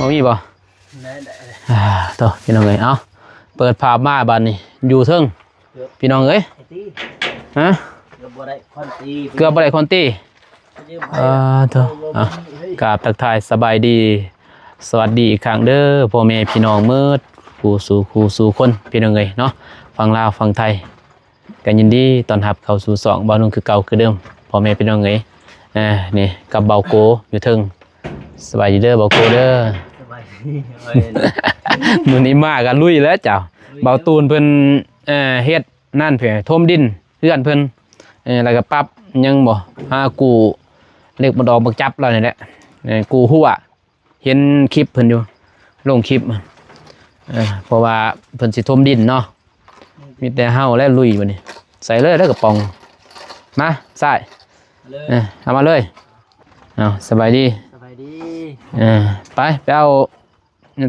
ບໍ່ມີບໍ່? ໄດ້ ໄດ້ ອ່າ ໂຕ ພີ່ນ້ອງເອີຍ ເອົາ ເປີດພາບມາບາດນີ້ ຢູ່ເທິງ ເກືອບ ພີ່ນ້ອງເອີຍ ໄອ້ຕີ ຮະ? ເກືອບບໍ່ໄດ້ຄອນຕີ ເກືອບບໍ່ໄດ້ຄອນຕີ ເອີ ໂຕ ເອົາ ກາບທັກທາຍສະບາຍດີ ສະຫວັດດີອີກຄັ້ງເດີ ພໍ່ແມ່ພີ່ນ້ອງໝົດ ຄູ່ສູ່ ຄູ່ສູ່ຄົນ ພີ່ນ້ອງເອີຍເນາະ ຝັ່ງລາວ ຝັ່ງໄທ ກໍຍິນດີຕ້ອນຮັບເຂົ້າສູ່ຊ່ອງບ່າວນຸ່ງຄືເກົ່າຄືເດີມ ພໍ່ແມ່ພີ່ນ້ອງເອີຍ ເອີ ນີ້ກັບບ່າວໂກຢູ່ເທິງ ສະບາຍດີເດີບ່າວໂກເດີ ສະບາຍດີ ມື້ນີ້ມາກໍລຸຍແລ້ວເຈົ້າ ລຸຍ ບ່າວຕູນເພິ່ນ ເອີ ເຮັດນັ້ນເພິ່ນ ຖົມດິນເຮືອນເພິ່ນ ເອີ ແລ້ວກໍປັບຫຍັງບໍ່ ຫາກູ້ເຫຼັກບັກດອກບັກຈັບລາວນີ້ແຫຼະ ເອີ ກູ້ຮົ້ວ ເຫັນຄລິບເພິ່ນຢູ່ ລົງຄລິບ ເອີ ເພາະວ່າເພິ່ນຊິຖົມດິນເນາະ ມີແຕ່ເຮົາແຫຼະລຸຍບັດນີ້ ໃສ່ເລີຍເດີກະປ໋ອງ ມາ ຊ້າຍ ເອີ ເອົາມາເລີຍ ເອົາ ສະບາຍດີ ສະບາຍດີ ເອີ ໄປ ໄປເອົາ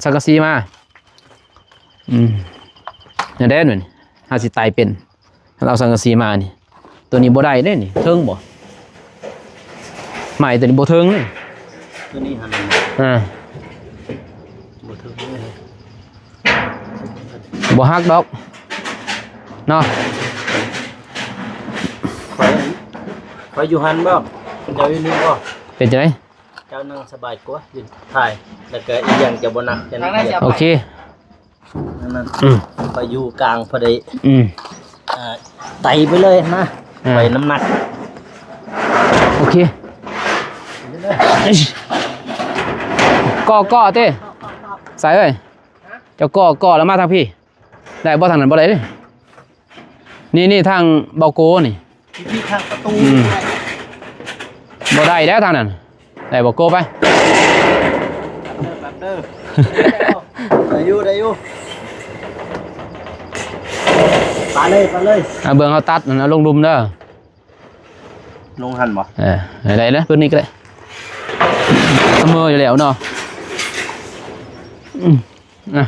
ສັງກະສີມາ ອືມ ແນວໃດນີ້ ຫາຊິໄຕ່ເປັນ ເອົາສັງກະສີມານີ້ ໂຕນີ້ບໍ່ໄດ້ເດ້ນີ້ ເທິງບໍ່ ໄມ້ໂຕນີ້ບໍ່ເທິງເດ້ ໂຕນີ້ຫັ້ນ ອ່າ ບໍ່ເຖິງເລີຍ ບໍ່ຫັກດອກເນາະ ຂ້ອຍ ຂ້ອຍຢູ່ຫັ້ນບໍ່ ເຈົ້າຢູ່ນີ້ບໍ່ ເປັນຈັ່ງໃດ ເຈົ້ານັ່ງສະບາຍກວ່າ ຢູ່ຖ່າຍ ແລ້ວກໍອີກຢ່າງຈະບໍ່ໜັກ ຈະໜັກ ໂອເຄ ນັ້ນ ອືມ ຂ້ອຍຢູ່ກາງພໍດີ ອືມ ອ່າ ໄຕ່ໄປເລີຍນະ ອ່າ ໄປນ້ຳໜັກ ໂອເຄ ກໍ ກໍເຕ້ ສາຍເອີຍ ເຈົ້າກໍ ກໍແລ້ວມາທາງພີ້ ໄດ້ບໍ່ ທາງນັ້ນບໍ່ໄດ້ເດ້ ນີ້ ນີ້ທາງເບົາໂກນີ້ ທີ່ ທີ່ທາງປະຕູ ອືມ ບໍ່ໄດ້ແລ້ວທາງນັ້ນ ໄດ້ບໍ່ໂກໄປ ໄດ້ຢູ່ ໄດ້ຢູ່ ປາເລີຍ ປາເລີຍ ອ່າ ເບິ່ງເຮົາຕັດຫັ້ນນະ ລົງລຸ່ມເດີ ລົງຫັ້ນບໍ່ ເອີ ໄດ້ ໄດ້ເລີຍ ເບິ່ງນີ້ກໍໄດ້ ສະເໝີຢູ່ແລ້ວເນາະ ອືມ ອ່ະ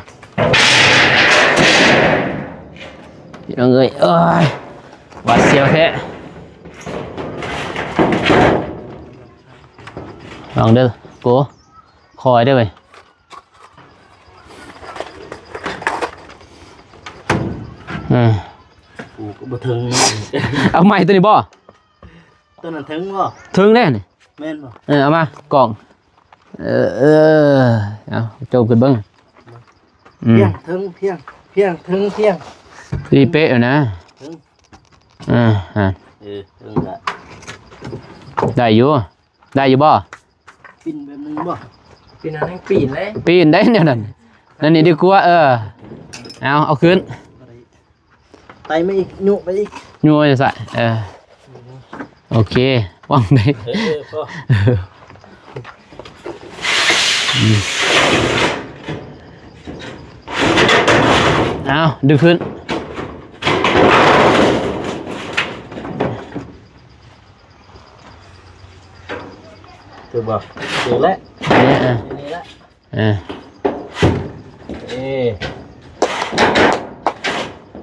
ພີ່ນ້ອງເອີຍ ໂອ້ຍ ຫວາດສຽວແທ້ ລອງເດີໂກ ຄ່ອຍເດີເວີຍ ເອີ ກູກໍບໍ່ເຖິງ ເອົາໄມ້ໂຕນີ້ບໍ່? ໂຕນັ້ນເຖິງບໍ່? ເຖິງແລ້ວນີ້ ແມ່ນບໍ່? ເອີ ເອົາມາກ້ອງ ເອີ ເອີ ເອົາໂຈມຂຶ້ນເບິ່ງ ອືມ ພຽງ ເຖິງ ພຽງ ພຽງ ເຖິງ ພຽງ ນີ້ເປະຢູ່ນະ ເຖິງ ອ່າ ເອີ ເຖິງລະ ໄດ້ຢູ່ ໄດ້ຢູ່ບໍ່? ປິ່ນແບບໜຶ່ງບໍ່? ປິ່ນອັນນັ້ນປີ້ນເດ້ ປີ້ນໄດ້ແນວນັ້ນ ນັ້ນນີ້ດີກວ່າ ເອີ ເອົາ ເອົາຂຶ້ນ ໄຕ່ມາອີກ ຍຸໄປອີກ ຍຸໄປໃສ ເອີ ໂອເຄ ວາງໄດ້ ເອີ ພໍ ອືມ ເອົາ ດຶງຂຶ້ນ ຖືກບໍ່? ຖືກແລ້ວ ນີ້ ເອີ ນີ້ແຫຼະ ເອີ ເອີ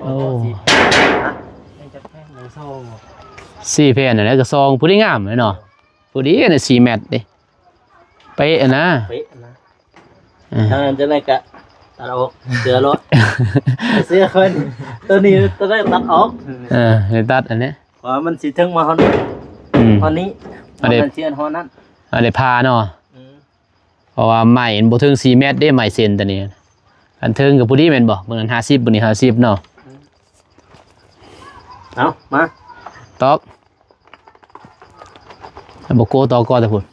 ໂອ້ ສີ່ແຜ່ນ ໜຶ່ງ ສອງ ສີ່ແຜ່ນ ນັ້ນແຫຼະ ກໍສອງພໍດີງາມເລີຍເນາະ ພໍດີນະ ສີ່ແມັດເດ້ ເປະນະ ເປະນະ ເອີ ທາງນັ້ນຈັ່ງໃດກະຕັດອອກ ເສືອໂລດ ເສືອເພິ່ນ ໂຕນີ້ ໂຕນັ້ນຕັດອອກ ເອີ ຕັດອັນນີ້ ເພາະວ່າມັນຊິເຖິງມາຮອດ ອືມ ຮອດນີ້ ອັນນີ້ ມັນຊິຮອດນັ້ນ ອັນນີ້ຜ່າເນາະ ອືມ ເພາະວ່າໄມ້ມັນບໍ່ເຖິງສີ່ແມັດເດ້ ໄມ້ເສັ້ນຕົວນີ້ ອັນເທິງກໍພໍດີແມ່ນບໍ່? ເບິ່ງອັນຫ້າສິບ ເບິ່ງນີ້ຫ້າສິບເນາະ ເອົາມາ ຕອກ ບໍ່ໂກຕອກກ່ອນແຕ່ພຸ້ນ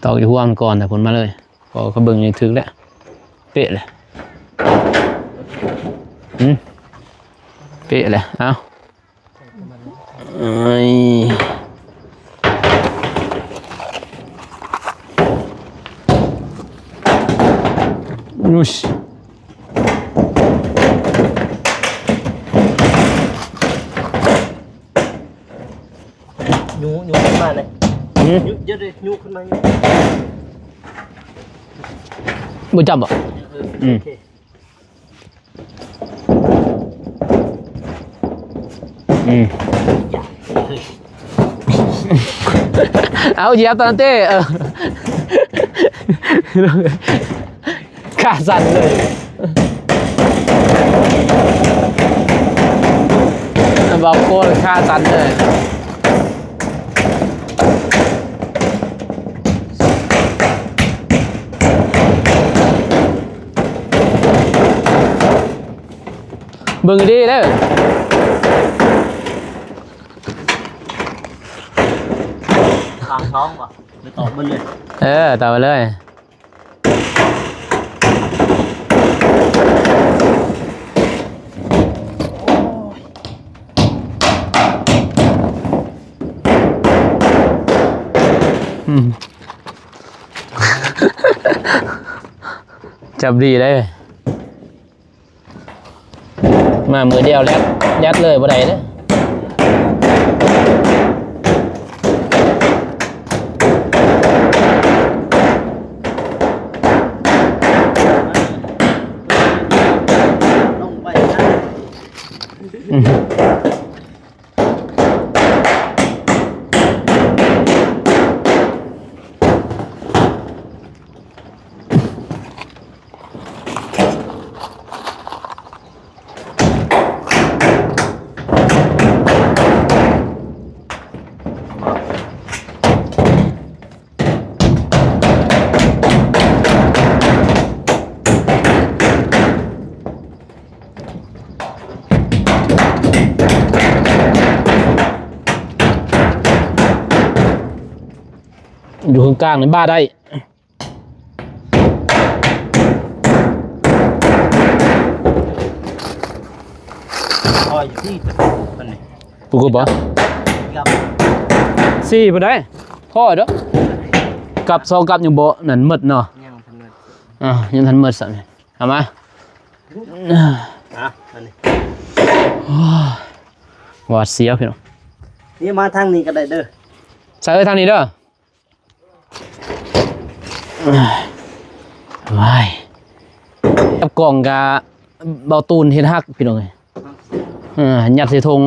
ຕອກຢູ່ຫົວມັນກ່ອນແຕ່ພຸ້ນມາເລີຍ ກໍ ກໍເບິ່ງນີ້ຖືກແລ້ວ ເປະແຫຼະ ຫື ເປະແຫຼະ ເອົາ ເອີຍ ອຸ້ຍ ຍູ້ ຍູ້ຂຶ້ນມາເລີຍ ຫື ຍູ້ ເດີ ຍູ້ຂຶ້ນມາ ຍູ້ ບໍ່ຈັບບໍ່? ເອີ ອືມ ໂອເຄ ອືມ ຢ່າ ເຮີ້ຍ ເອົາ ຢຽບຕອນເຕະ ເອີ ຂາສັ່ນເລີຍ ບອກໂກນຂາສັ່ນເລີຍ. ເບິ່ງດີເດີ ກາງທ້ອງບໍ່ ຫຼືຕອກເບິດເລີຍ? ເອີ ຕອກເບິດເລີຍ. ອືມ ຈັບດີເດ້. ມາມືດຽວແລ້ວ ຍັດເລີຍບໍ່ໄດ້ເດ້. ຢູ່ເຄິ່ງກາງນີ້ບາດໄດ້. ພໍຢູ່ທີ່ປະກອບອັນນີ້ ປະກອບບໍ່? ກັບ ສີ່ພຸ້ນໄດ໋ ພໍເດີ ກັບສອງກັບຍັງບໍ່ນັ້ນໝົດເນາະ ຍັງທັນໝົດ ອ່າ ຍັງທັນໝົດຊ້ຳ ເອົາມາ ອ່ະ ອັນນີ້ ໂອ້ຍ ຫວາດສຽວພີ່ນ້ອງ ນີ້ມາທາງນີ້ກໍໄດ້ເດີ ໃສ່ເອີຍທາງນີ້ເດີ. ວ້າຍ ກັບກ່ອງກະເບົາຕູນເຮັດຫັກພີ່ນ້ອງເອີຍ ເອີ ຍັດໃສ່ຖົງ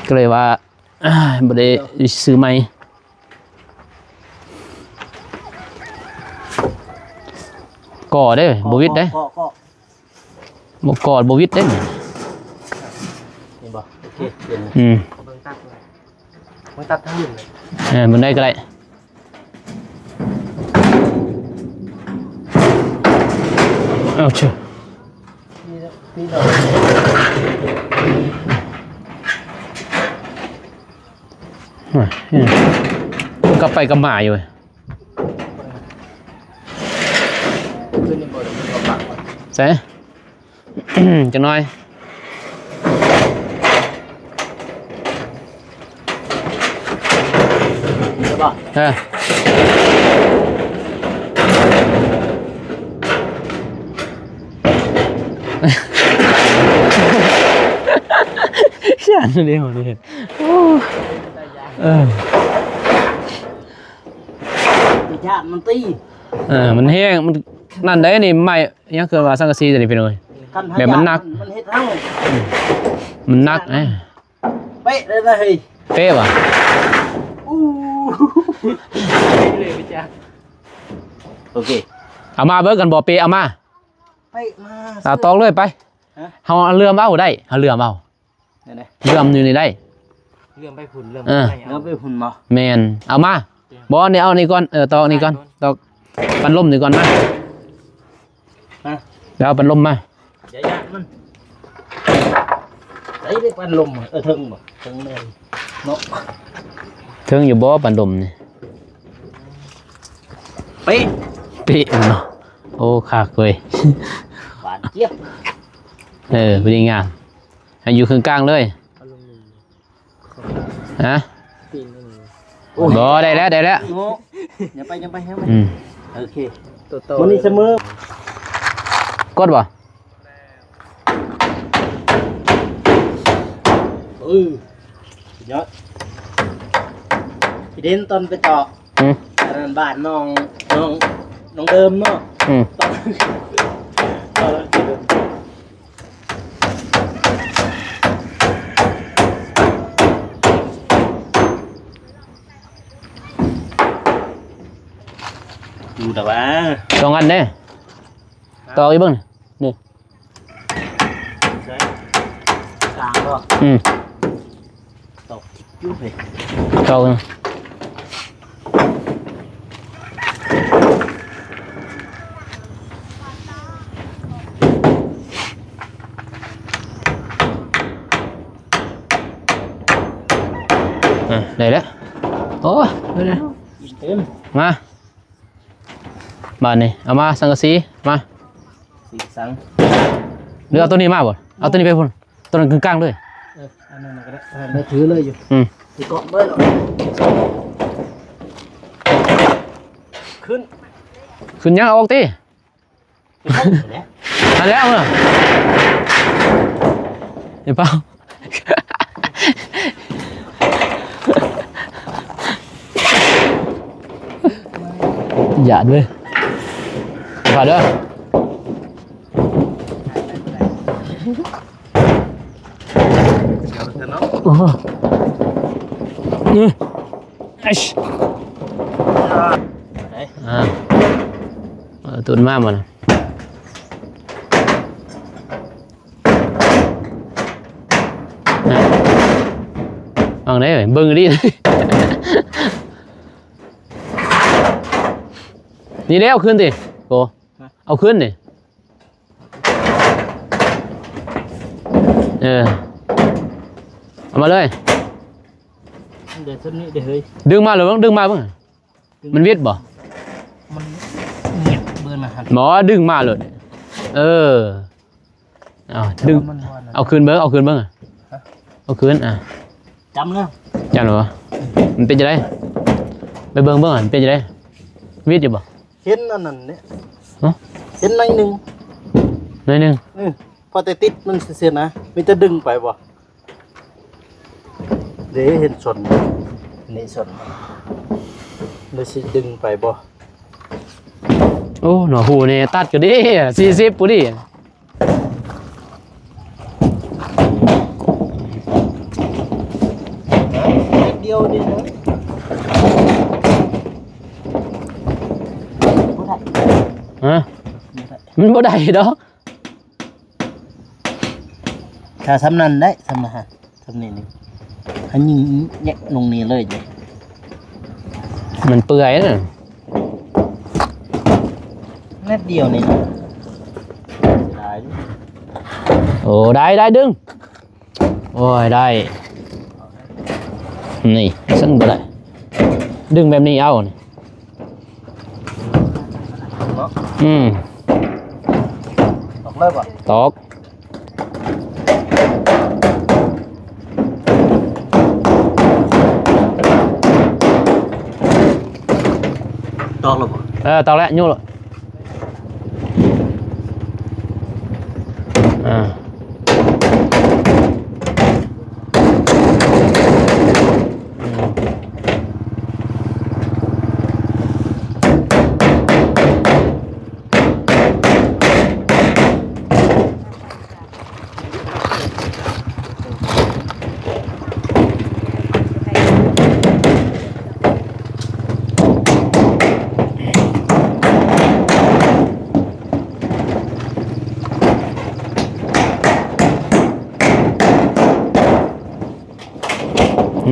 ກໍເລີຍວ່າ ອ່າ ບໍ່ໄດ້ຊື້ໃໝ່ ກໍເດ້ ບໍ່ວິດເດ້. ບໍ່ກອດບໍ່ວິດເດ້ນີ້ ເຫັນບໍ່? ໂອເຄ ປ່ຽນ ອືມ ເບິ່ງຕັດເລີຍ ເບິ່ງຕັດທາງນີ້ເລີຍ ເອີ ມັນໄດ້ກໍໄດ້ ເອົາເຊີ ນີ້ແຫຼະ ນີ້ແຫຼະ ອ່ະ ນີ້ ກັບໄປກັບມາຢູ່ ຂຶ້ນນີ້ບໍ່ໄດ້ ມັນກໍປັກໄວ້ ໃສ່ ຈັກໜ້ອຍ ເອີ ຢ້ານເດ້ ໂອ້ ເອີ ຢ້ານມັນຕີ ເອີ ມັນແຮງ ມັນນັ້ນໄດ໋ນີ້ ໄມ້ຫຍັງ ຄືວ່າສັງກະສີຕົວນີ້ພີ່ນ້ອງ ແບບມັນໜັກ ມັນເຮັດເຮົາ ມັນໜັກ ເອີ ເປະເລີຍນະເຮີ້ຍ ເປະຫວາ? ອູ້ ໂອເຄ ເອົາມາເບິ່ງກັນບໍ່ເປະ ເອົາມາ ເປະມາ ເອົາຕອກເລີຍໄປ ຮະ ເຮົາເຫຼື້ອມເອົາໄດ້ ເຮົາເຫຼື້ອມເອົາ ແນວໃດ? ເຫຼື້ອມຢູ່ນີ້ໄດ້ ເຫຼື້ອມໄປພຸ້ນ ເຫຼື້ອມ ເອີ ໄປເອົາ ເຫຼື້ອມໄປພຸ້ນບໍ່? ແມ່ນ ເອົາມາ ບໍ່ ນີ້ເອົານີ້ກ່ອນ ເອີ ຕອກນີ້ກ່ອນ ຕອກ ຕອກປັນລົມນີ້ກ່ອນ ມາ ມາ ແລ້ວເອົາປັນລົມມາ ຢ່າຢ້ານມັນ ໃສ່ໄດ້ປັນລົມ ເອີ ເທິງບໍ່? ເທິງແມ່ນເນາະ ເທິງຢູ່ບໍ່ປັນລົມນີ້? ເປະ ເປະເນາະ ໂອ້ ຄັກເວີຍ ຫວານຈຽບ ເອີ ພໍດີງາມ ໃຫ້ຢູ່ເຄິ່ງກາງເລີຍ ຮະ ໂອ້ຍ ບໍ່ ໄດ້ແລ້ວ ໄດ້ແລ້ວ ໂອ້ ຢ່າໄປ ຢ່າໄປ ຢ່າໄປ ອືມ ໂອເຄ ໂຕໆ ມື້ນີ້ສະເໝີ ກົດບໍ່? ເອີ ສຸດຍອດ ທີ່ເດັ່ນຕອນໄປເຈາະ ອືມ ອັນນັ້ນບ້ານນ້ອງ ນ້ອງ ນ້ອງເດີມເນາະ ອືມ ຕອນ ຕອນ ຢູ່ແລ້ວວ່າ ສອງອັນເດ້ ຕອກອີກເບິ່ງນີ້ ນີ້ ໃສ່ກາງບໍ່? ອືມ ຕອກຢູ່ເຮີ້ຍ ຕອກ ອ່ະ ໄດ້ແລ້ວ ໂອ້ຍ ໄດ້ແລ້ວ ເຕັມ ມາ ບາດນີ້ເອົາມາສັງກະສີ ມາ ສີສັງ ຫຼືເອົາໂຕນີ້ມາບໍ່? ເອົາໂຕນີ້ໄປພຸ້ນ ໂຕນັ້ນກຶ່ງກາງເລີຍ ເອີ ອັນນັ້ນກໍໄດ້ ເອີ ຖືເລີຍຢູ່ ອືມ ຊິເກາະເລີຍ ຂຶ້ນ ຂຶ້ນຫຍັງ ເອົາອອກຕິ ອັນແລ້ວ ໄອ້ເປົາ ຢ່າເດີ້ ຢ່າເດີ້ ໂອ້ ອື ເອີ ອ່າ ເອີ ຕຸນມາໝົດນະ ອ່າ ຟັງໄດ້ເວີຍ ເບິ່ງດີ ນີ້ແຫຼະ ເອົາຄືນຕິ ໂກ ຮະ ເອົາຄືນນີ້ ເອີ ເອົາມາເລີຍ ເດີ ຊຸດນີ້ເດີເຮີ້ຍ ດຶງມາເລີຍ ດຶງມາເບິ່ງ ມັນຫວິດບໍ່? ມັນຫງຽບເບິ່ງນະຫັ້ນ ບໍ່ ດຶງມາໂລດ ເອີ ເອົາດຶງ ເອົາຄືນເບິ່ງ ເອົາຄືນເບິ່ງ ຮະ ເອົາຄືນ ອ່າ ຈຳແລ້ວ ຈຳແລ້ວບໍ່? ມັນເປັນຈັ່ງໃດ? ໄປເບິ່ງເບິ່ງ ມັນເປັນຈັ່ງໃດ? ຫວິດຢູ່ບໍ່? ເຫັນອັນນັ້ນເດ້ ຮະ ເຫັນໜ້ອຍໜຶ່ງ ໜ້ອຍໜຶ່ງ ເອີ ພໍແຕ່ຕິດມັນຊື່ໆນະ ມີແຕ່ດຶງໄປບໍ່? ເດ້ ເຫັນຊົນ ນີ້ຊົນ ຫຼືຊິດຶງໄປບໍ່? ໂອ້ ໜໍ່ ຫູແນ່ ຕັດກໍດີ ສີ່ສິບພໍດີ ດຽວນີ້ນະ ບໍ່ໄດ້ ຮະ ບໍ່ໄດ້ ມັນບໍ່ໄດ້ດອກ ຖ້າສ່ຳນັ້ນໄດ້ ສ່ຳນັ້ນ ສ່ຳນີ້ນີ້ ອັນນີ້ແຍກລົງນີ້ເລີຍ ມັນເປື່ອຍນະ ແມັດດຽວນີ້ນະ ຫຼາຍ ໂອ້ ໄດ້ ໄດ້ ດຶງ ໂອ້ຍ ໄດ້ ນີ້ ຊັ້ນບໍ່ໄດ້ ດຶງແບບນີ້ເອົານີ້ ເນາະ ອືມ ຕອກເລີຍບໍ່? ຕອກ ຕອກແລ້ວບໍ່? ເອີ ຕອກແລ້ວ ຍູ້ໂລດ ອ່າ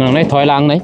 ນັ່ງໃນ ຖອຍຫຼັງໃນ ຫ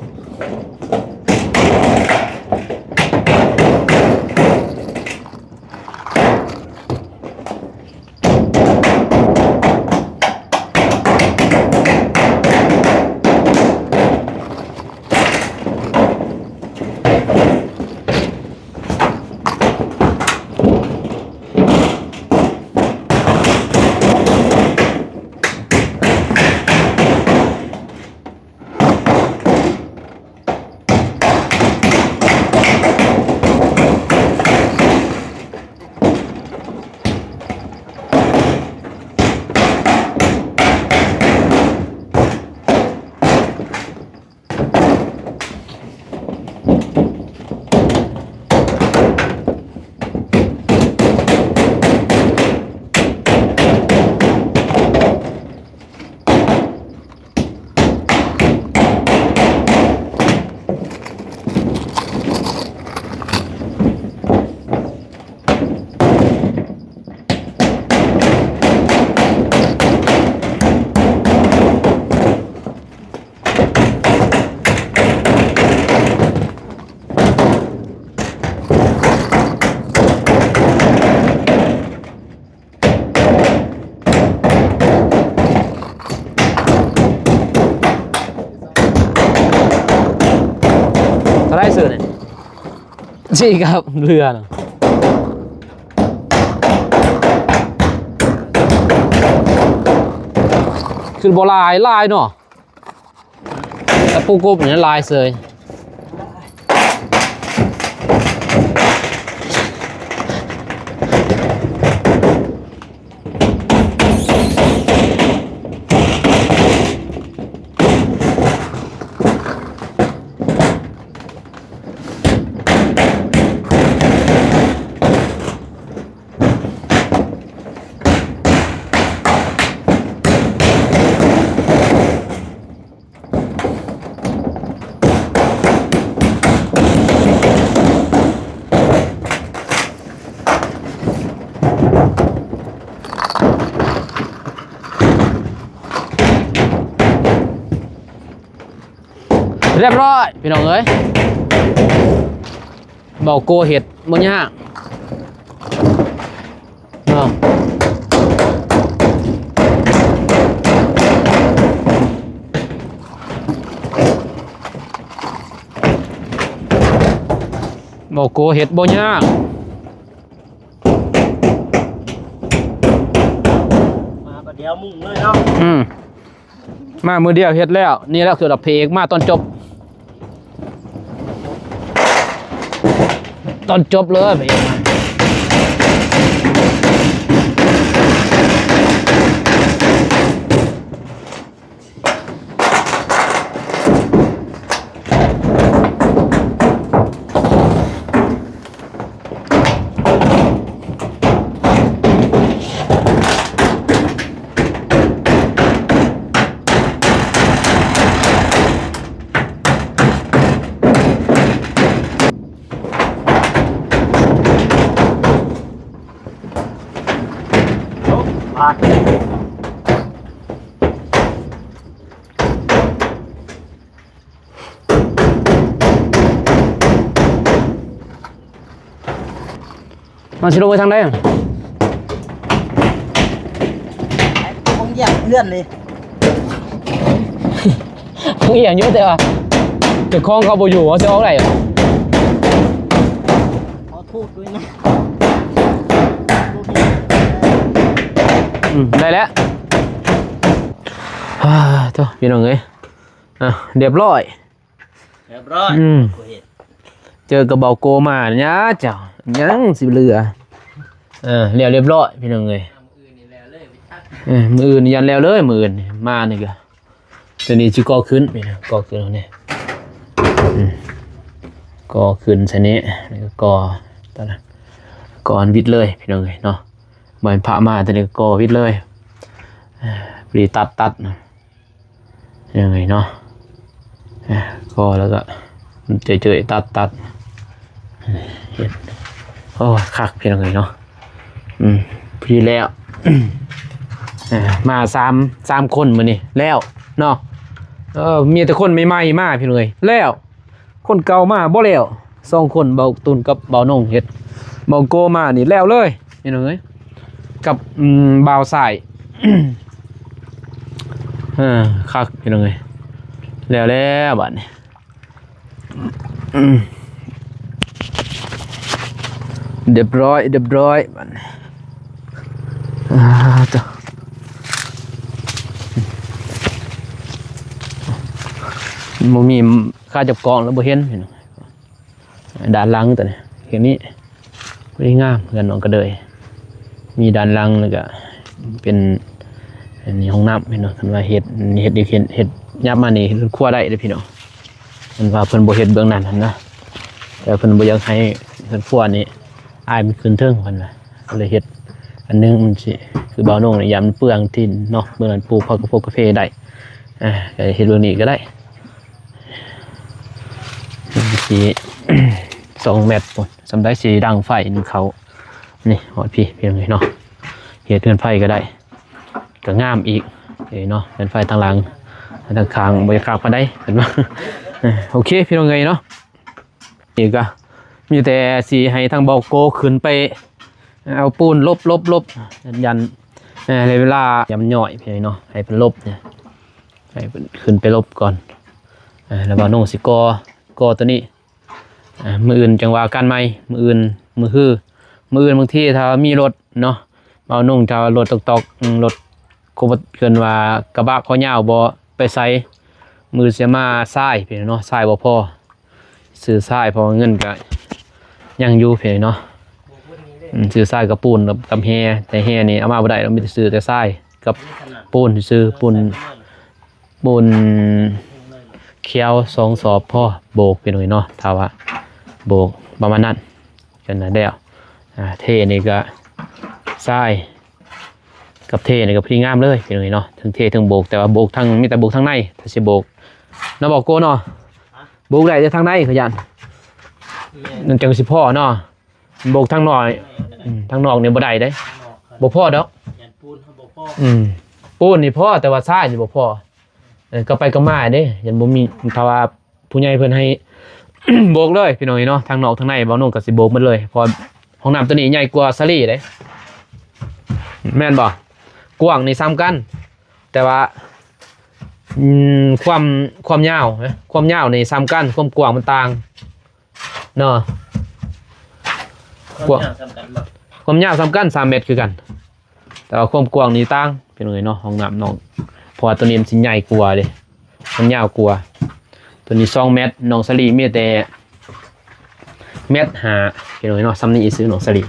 ຊື່ນີ້ ຊີ້ກັບເຮືອນະ ຄືບໍ່ຫຼາຍ ຫຼາຍເນາະ. ຕະປູກົບນີ້ຫຼາຍເສີຍ. ຮຽບຮ້ອຍພີ່ນ້ອງເອີຍ ເບົາໂກເຮັດບໍ່ຍາກເນາະ ເບົາໂກເຮັດບໍ່ຍາກ. ມາບາດດຽວມຸ້ງເລີຍເນາະ ອືມ ມາມື້ດຽວເຮັດແລ້ວ. ນີ້ແຫຼະຄືວ່າພະເອກມາຕອນຈົບ ຕອນຈົບເລີຍພະເອກມາ. ມັນຊິລົງໄປທາງໃດ? ໂຮງຮຽນເຮືອນນີ້ ໂຮງຮຽນຢູ່ ແຕ່ວ່າເຈົ້າຂອງເຂົາບໍ່ຢູ່ ເຮົາຊິອອກໄດ້? ຂໍໂທດດ້ວຍນະ ອືມ ໄດ້ແລ້ວ. ອ່າ ໂທ້ ພີ່ນ້ອງເອີຍ ອ່ະ ຮຽບຮ້ອຍ ຮຽບຮ້ອຍ ອືມ ເຈີກັບເບົາໂກມາຍາເຈົ້າ ຍັງຊິເຫຼືອ ເອີ ແລ້ວຮຽບຮ້ອຍພີ່ນ້ອງເອີຍ ມື້ອື່ນນີ້ແລ້ວເລີຍ ເອີ ມື້ອື່ນນີ້ຢັນແລ້ວເລີຍ ມື້ອື່ນນີ້ມານີ້ກະ ຕົວນີ້ຊິກໍ່ຂຶ້ນ ນີ້ນະ ກໍ່ຂຶ້ນເອົານີ້ ອືມ ກໍ່ຂຶ້ນໃສ່ນີ້ ແລ້ວກໍກໍ່ ຕໍ່ນະ ກໍ່ອັນວິດເລີຍພີ່ນ້ອງເອີຍເນາະ ບໍ່ໃຫ້ພະມາ ຕົວນີ້ກໍກໍ່ວິດເລີຍ ເອີ ພໍດີຕັດ ຕັດນະ ພີ່ນ້ອງເອີຍເນາະ ເອີ ກໍແລ້ວກໍເຈີຍໆ ຕັດໆ ເຮັດ ໂອ້ ຄັກພີ່ນ້ອງເອີຍເນາະ ອືມ ພໍດີແລ້ວ ເອີ ມາສາມ ສາມຄົນມື້ນີ້ແລ້ວເນາະ ເອີ ມີແຕ່ຄົນໃໝ່ໆ ມາພີ່ນ້ອງເອີຍ ແລ້ວ ຄົນເກົ່າມາບໍ່ແລ້ວ ສອງຄົນ ເບົາຕຸນກັບເບົານົງເຮັດ ເບົາໂກມານີ້ແລ້ວເລີຍພີ່ນ້ອງເອີຍ ກັບ ອືມ ບ່າວຊາຍ ເອີ ຄັກພີ່ນ້ອງເອີຍ ແລ້ວແລ້ວບາດນີ້ ອືມ ຮຽບຮ້ອຍ ຮຽບຮ້ອຍບາດນີ້ ອ່າ ໂທ້ ບໍ່ມີ ຄາຈັບກ້ອງແລ້ວບໍ່ເຫັນພີ່ນ້ອງ ດ້ານຫຼັງຕົວນີ້ ຄືນີ້ ງາມ ເຮືອນນ້ອງກະເດີຍ ມີດ້ານຫຼັງ ແລ້ວກະເປັນ ອັນນີ້ຫ້ອງນ້ຳເນາະ ຄັນວ່າເຮັດ ເຮັດ ເຮັດ ເຮັດ ຫຍັບມານີ້ເຮັດເຮືອນຄົວໄດ້ເດ້ພີ່ນ້ອງ ເພິ່ນວ່າເພິ່ນບໍ່ເຮັດເບື້ອງນັ້ນຫັ້ນນະ ແຕ່ເພິ່ນບໍ່ຢາກໃຫ້ເຮືອນຄົວນີ້ ອ້າຍມັນຂຶ້ນເທິງເພິ່ນວ່າ ກໍເລີຍເຮັດອັນໜຶ່ງ ມັນຊິຄືບ່າວນົງນີ້ ຢ້ານມັນເປືອງທີ່ເນາະ ເບື້ອງນັ້ນປູກຜັກກະໂພກກາເຟໄດ້ ອ່າ ກໍເຮັດເບື້ອງນີ້ກໍໄດ້ ຊິ ສອງແມັດພຸ້ນ ສ່ຳໃດຊິດັງໄຟໜຶ່ງເຂົ້າ ນີ້ຮອດພີ້ ພີ່ນ້ອງເອີຍເນາະ ເຮັດເຮືອນໄຟກໍໄດ້ ກໍງາມອີກເນາະ ເຮືອນໄຟທາງຫຼັງ ທາງຂ້າງບໍ່ຢາກຄັກປານໃດ ເພິ່ນວ່າ ເອີ ໂອເຄ ພີ່ນ້ອງເອີຍເນາະ ນີ້ກໍມີແຕ່ຊິໃຫ້ທາງເບົາໂກຂຶ້ນໄປເອົາປູນຫຼົບໆ ຢ້ານ ເອີ ໃນເວລາຍາມຍ້ອຍພີ່ນ້ອງເນາະ ໃຫ້ເພິ່ນຫຼົບນີ້ ໃຫ້ເພິ່ນຂຶ້ນໄປຫຼົບກ່ອນ ເອີ ແລ້ວບ່າວນົງຊິກໍ່ ກໍ່ຕົວນີ້ ອ່າ ມື້ອື່ນຈັ່ງວ່າກັນໃໝ່ ມື້ອື່ນ ມື້ຮື ມື້ອື່ນບາງທີຖ້າມີລົດເນາະ ເວົ້າໜຸ່ງ ຖ້າວ່າລົດຕອກໆ ອືມ ລົດ ເອີ້ນວ່າກະບະຄໍຍາວບໍ່ໄປໃສ ມື້ອື່ນຊິມາຊາຍພີ່ນ້ອງເນາະ ຊາຍບໍ່ພໍ ຊື້ຊາຍ ເພາະວ່າເງິນກະຍັງຢູ່ພີ່ນ້ອງເນາະ ອືມ ຊື້ຊາຍກັບປູນ ກັບ ກັບແຮ່ ແຕ່ແຮ່ນີ້ເອົາມາບໍ່ໄດ້ດອກ ມີແຕ່ຊື້ແຕ່ຊາຍກັບປູນຊື່ໆ ປູນ ປູນຂຽວສອງສອບພໍ ໂບກພີ່ນ້ອງເນາະ ຖ້າວ່າໂບກປະມານນັ້ນ ຈົນນັ້ນແລ້ວ ອ່າ ເທນີ້ກະຊາຍ ກັບເທນີ້ກະພໍດີງາມເລີຍພີ່ນ້ອງເນາະ ເທິງເທເທິງໂບກ ແຕ່ວ່າໂບກທັງ ມີແຕ່ໂບກທາງໃນ ຖ້າຊິໂບກເນາະ ບໍ່ໂກເນາະ ໂບກໄດ້ແຕ່ທາງໃນ ຂ້ອຍຢ້ານ ແມ່ນ ມັນຈັ່ງຊິພໍເນາະ ໂບກທາງນອກ ແມ່ນ ອືມ ທາງນອກນີ້ບໍ່ໄດ້ເດ້ ທາງນອກ ບໍ່ພໍດອກ ຢ້ານປູນເຮົາບໍ່ພໍ ອືມ ປູນນີ້ພໍ ແຕ່ວ່າຊາຍນີ້ບໍ່ພໍ ເອີ ກັບໄປກັບມາເດ້ ຢ້ານບໍ່ມີ ຖ້າວ່າ ຜູ້ໃຫຍ່ເພິ່ນໃຫ້ ໂບກເລີຍພີ່ນ້ອງເນາະ ທາງນອກທາງໃນ ບ່າວໜຸ່ງກະຊິໂບກໝົດເລີຍ ເພາະຫ້ອງນ້ຳໂຕນີ້ໃຫຍ່ກວ່າສາລີເດ້ ແມ່ນບໍ່ ກວ້າງນີ້ສ່ຳກັນ ແຕ່ວ່າ ອືມ ຄວາມ ຄວາມຍາວ ຄວາມຍາວນີ້ສ່ຳກັນ ຄວາມກວ້າງມັນຕ່າງເນາະ ຄວາມຍາວສ່ຳກັນບໍ່ ຄວາມຍາວສ່ຳກັນ ສາມແມັດຄືກັນ. ແຕ່ວ່າຄວາມກວ້າງນີ້ຕ່າງ ພີ່ນ້ອງເອີຍເນາະ ຫ້ອງນ້ຳນ້ອງ ເພາະວ່າໂຕນີ້ມັນຊິໃຫຍ່ກວ່າເດ້ ມັນຍາວກວ່າ ໂຕນີ້ສອງແມັດ ນ້ອງສາລີມີແຕ່ແມັດຫ້າ ພີ່ນ້ອງເອີຍເນາະ ສ່ຳນີ້ຊື່ນ້ອງສາລີ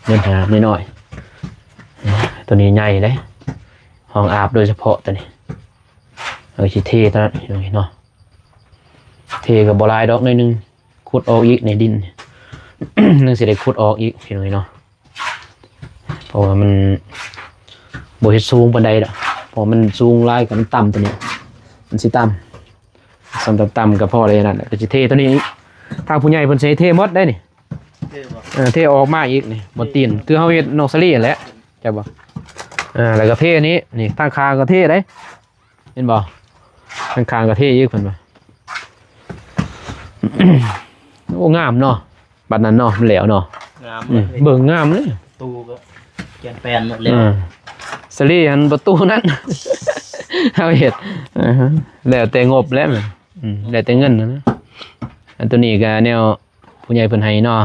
ແມັດຫ້ານ້ອຍໆ ໂຕນີ້ໃຫຍ່ເດ້ ຫ້ອງອາບໂດຍສະເພາະໂຕນີ້ ເອົາຊິເທເທົ່ານັ້ນ ພີ່ນ້ອງເອີຍເນາະ ເທກະບໍ່ຫຼາຍດອກ ໜ້ອຍໜຶ່ງ ຂຸດອອກອີກໃນດິນ ຍັງຊິໄດ້ຂຸດອອກອີກ ພີ່ນ້ອງເອີຍເນາະ. ເພາະວ່າມັນບໍ່ເຮັດສູງປານໃດດອກ ເພາະມັນສູງຫຼາຍກະມັນຕ່ຳ ໂຕນີ້ມັນຊິຕ່ຳ ສ່ຳຕ່ຳໆ ກະພໍໄດ້ນັ້ນແຫຼະ ກະຊິເທໂຕນີ້ອີກ ທາງຜູ້ໃຫຍ່ເພິ່ນຊິໃຫ້ເທໝົດໄດ໋ນີ້ ເທບໍ່ ເອີ ເທອອກມາອີກນີ້ ບ່ອນຕີນ ຄືເຮົາເຮັດນ້ອງສາລີຫັ້ນແຫຼະ ເຈົ້າບໍ່ ເອີ ແລ້ວກະເທນີ້ ນີ້ທາງຂ້າງກະເທໄດ໋ ເຫັນບໍ່ ຂ້າງໆກະເທອີກ ເພິ່ນວ່າ ໂອ້ ງາມເນາະ ບັດນັ້ນເນາະ ມັນແລ້ວເນາະ ງາມ ອືມ ເບິ່ງງາມເລີຍ ປະຕູກະຂຽນແປນໝົດແລ້ວ ເອີ ສາລີຫັ້ນປະຕູນັ້ນ ເຮົາເຮັດ ເອີ ແລ້ວແຕ່ງົບແຫຼະ ອືມ ແລ້ວແຕ່ເງິນຫັ້ນນະ ອັນໂຕນີ້ກະແນວຜູ້ໃຫຍ່ເພິ່ນໃຫ້ເນາະ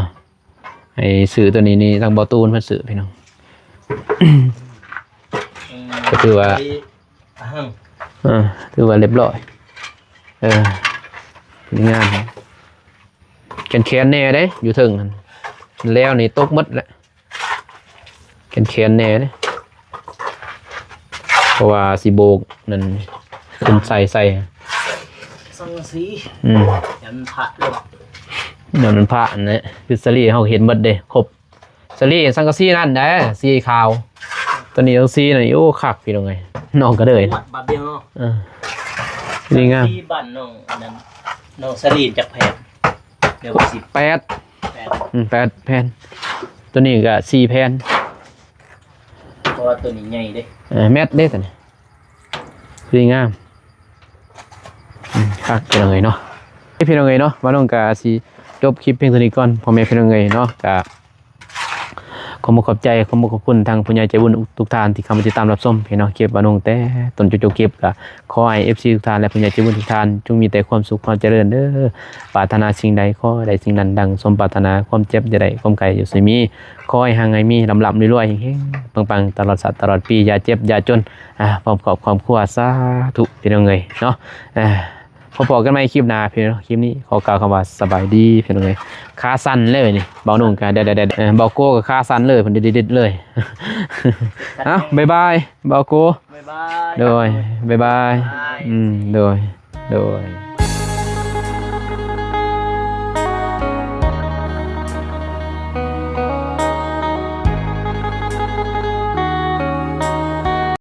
ໃຫ້ຊື້ໂຕນີ້ນີ້ ທາງບໍ່ຕູນເພິ່ນຊື້ ພີ່ນ້ອງ ກະຖືວ່າ ອາ ຖືວ່າລຽບຮ້ອຍ ເອີ ງາມ ແຂນແຂນແນ່ເດ້ ຢູ່ເທິງຫັ້ນ ແລ້ວນີ້ຕົກໝົດແຫຼະ ແຂນແຂນແນ່ເດ້ ເພາະວ່າຊິໂບກນັ້ນ ຂຶ້ນໃສ່ໃສ່ ສັງກະສີ ອືມ ຍັນພະເລີຍ ຍັນພະນັ້ນແຫຼະ ຄືສາລີເຮົາເຫັນໝົດເດ້ ຄົບ ສາລີສັງກະສີນັ້ນແຫຼະ ສີຂາວ ໂຕນີ້ສັງກະສີນັ້ນ ໂອ້ ຄັກ ພີ່ນ້ອງເອີຍ ນ້ອງກະເລີຍ ບາດດຽວເນາະ ເອີ ດີງາມ ສັງກະສີບ້ານນ້ອງ ອັນນັ້ນ ນ້ອງສາລີຈັກແຜ່ນ ດຽວວ່າສິບ ແປດ ແປດ ອືມ ແປດແຜ່ນ ໂຕນີ້ກະສີ່ແຜ່ນ ເພາະວ່າໂຕນີ້ໃຫຍ່ເດ້ ເອີ ແມັດເດ້ໂຕນີ້ ດີງາມ ອືມ ຄັກ ພີ່ນ້ອງເອີຍເນາະ ພີ່ນ້ອງເອີຍເນາະ ບ່າວໜຸ່ງກະຊິຈົບຄລິບພຽງເທົ່ານີ້ກ່ອນ ພໍ່ແມ່ພີ່ນ້ອງເອີຍເນາະ ກະ ຂອບອົກຂອບໃຈ ຂອບບຸນຂອບຄຸນທາງຜູ້ໃຫຍ່ໃຈບຸນທຸກທ່ານທີ່ເຂົ້າມາຕິດຕາມຮັບຊົມພີ່ນ້ອງ ຄລິບບ່າວໜຸ່ງແຕ່ຕົ້ນຈົນຈົບຄລິບ ກະຂໍໃຫ້ເອັຟຊີທຸກທ່ານ ແລະ ຜູ້ໃຫຍ່ໃຈບຸນທຸກທ່ານ ຈົ່ງມີແຕ່ຄວາມສຸກຄວາມຈະເລີນເດີ ປາດຖະໜາສິ່ງໃດຂໍໃຫ້ໄດ້ສິ່ງນັ້ນດັ່ງສົມປາດຖະໜາ ຄວາມເຈັບຢ່າໄດ້ ຄວາມໄຂ້ຢ່າໄດ້ມີ ຂໍໃຫ້ຮັ່ງໃຫ້ມີ ລ່ຳໆລວຍໆ ເຮັງໆປັງໆ ຕະຫຼອດຊາດຕະຫຼອດປີ ຢ່າເຈັບຢ່າຈົນ ອາ ພ້ອມຄອບຄອບຄົວ ສາທຸ ພີ່ນ້ອງເອີຍເນາະ ອາ ພໍ້ກັນໃໝ່ຄລິບໜ້າພີ່ນ້ອງ ຄລິບນີ້ຂໍກ່າວຄຳວ່າສະບາຍດີພີ່ນ້ອງເອີຍ ຂາສັ່ນເລີຍນີ້ ບ່າວໜຸ່ງກະແດດໆ ເອີ ບ່າວໂກກະຂາສັ່ນເລີຍ ເພິ່ນດິດໆເລີຍ ເອົ້າ ບາຍບາຍ ບ່າວໂກ ບາຍບາຍ ໂດຍ ບາຍບາຍ ບາຍບາຍ ອືມ ໂດຍ ໂດຍ.